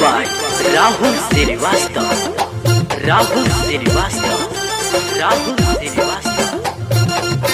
by Rahul Srivastava, Rahul Srivastava, Rahul Srivastava.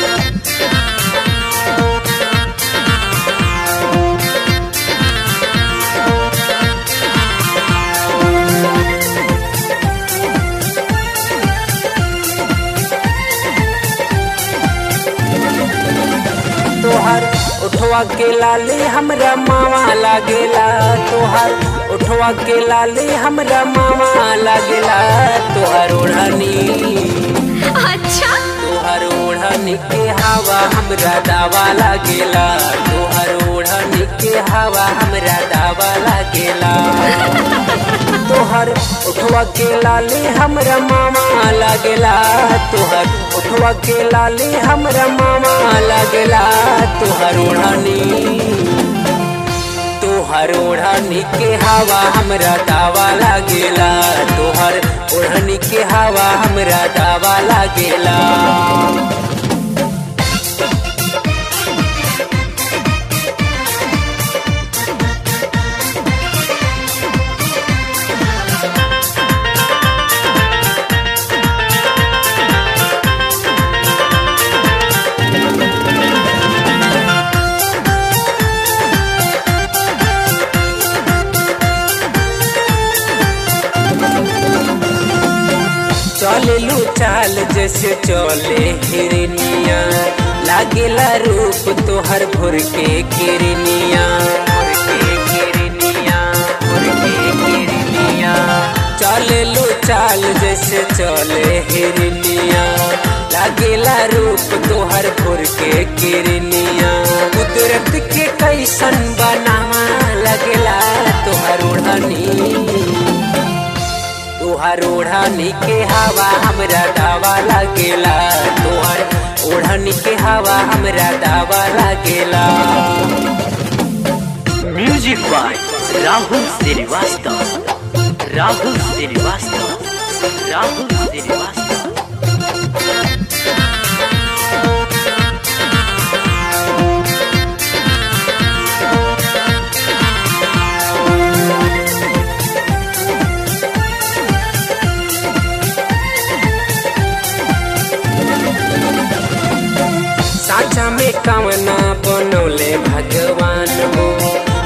तोहर उठवा के लाली हमरा मामा लागेला, तोहर उठवा के लाली हमरा मामा लागेला। तोहर ओढ़नी, अच्छा, तोहर ओढ़नी के हवा हमरा दावा लागेला, तोहर ओढ़नी के हवा हमरा दावा लागेला। तोहर उठवा के लाली हमरा मामा लागेला, तोहर उठवा के लाली हमरा मामा लागेला। तोहर ओढ़नी, तोहर ओढ़नी के हवा हमरा दावा लागेला, तोहर ओढ़नी के हवा हमरा दावा लागेला। चलेलू चाल जैसे चले हिरनिया, लागेला रूप तोहर भोर के किरनिया, भोर के किरनिया, भोर के किरनिया। चलेलू चाल जैसे चले हिरनिया, लागेला रूप तोहर भोर के किरनिया। कुदरत के कैसन बनावा लगेला तोहर ओढ़नी, तोहर ओढ़नी के हवा हमरा दावा लागेला, तोहर ओढ़नी के हवा हमरा दावा लागेला। Music by Rahul Srivastava, Rahul Srivastava, Rahul Srivastava. साचा में कामना बनौले भगवान हो,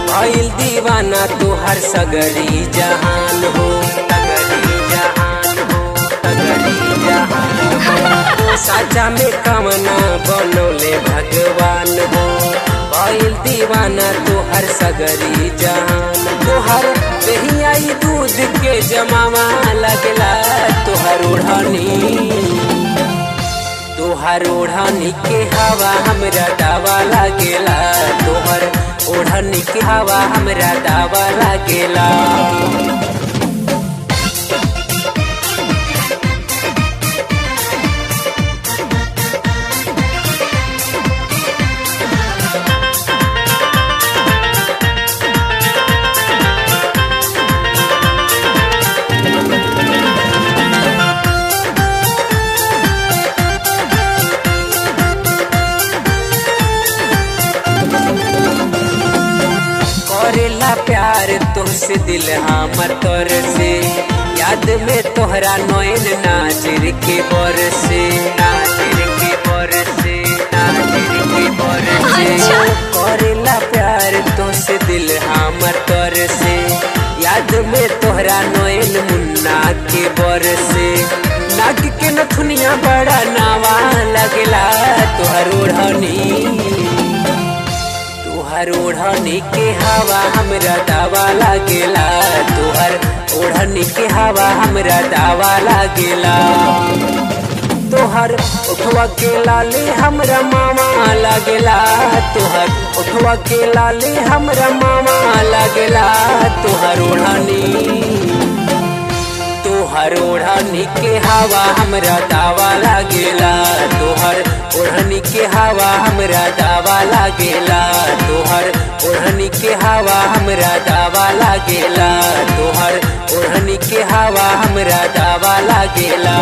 भइल दीवाना तोहर सगरी जहान हो, सगरी जहान हो, सगरी जहान हो। साचा में कामना बनौले भगवान हो, भइल दीवाना तोहर सगरी जहान। तोहर देहिया दूध के जमावा लगला, तोहर ओढ़नी, तोहर ओढ़नी के हवा हमरा दावा लागेला, तोहर ओढ़नी के हवा हमरा दावा लागेला। करेला प्यार तुमसे दिल हमर तोर से, याद में तोहरा नैन नाजिर के बर से, नाजिर के बर से, नाजिर के बर से। अच्छा। करेला प्यार तुमसे दिल हमर तोर से, याद में तोहरा नैन मुन्ना के बर से। नाक के नथुनिया बड़ा नावा लगेला, तोहर ओढ़नी, तोहर ओढ़नी के हवा हमरा दावा लागेला, तोहर ओढ़नी के हवा हमरा दावा लागेला। तोहर उठवा के लाली हमरा मामा लागेला, तोहर उठवा के लाली हमरा मामा लागेला। तोहर ओढ़नी, तोहर ओढ़नी के हवा हमरा दावा लागेला, तोहर ओढ़नी के हवा हमरा दावा लागेला, तोहर ओढ़नी के हवा हमरा दावा लागेला, तोहर ओढ़नी के हवा हमरा दावा लागेला।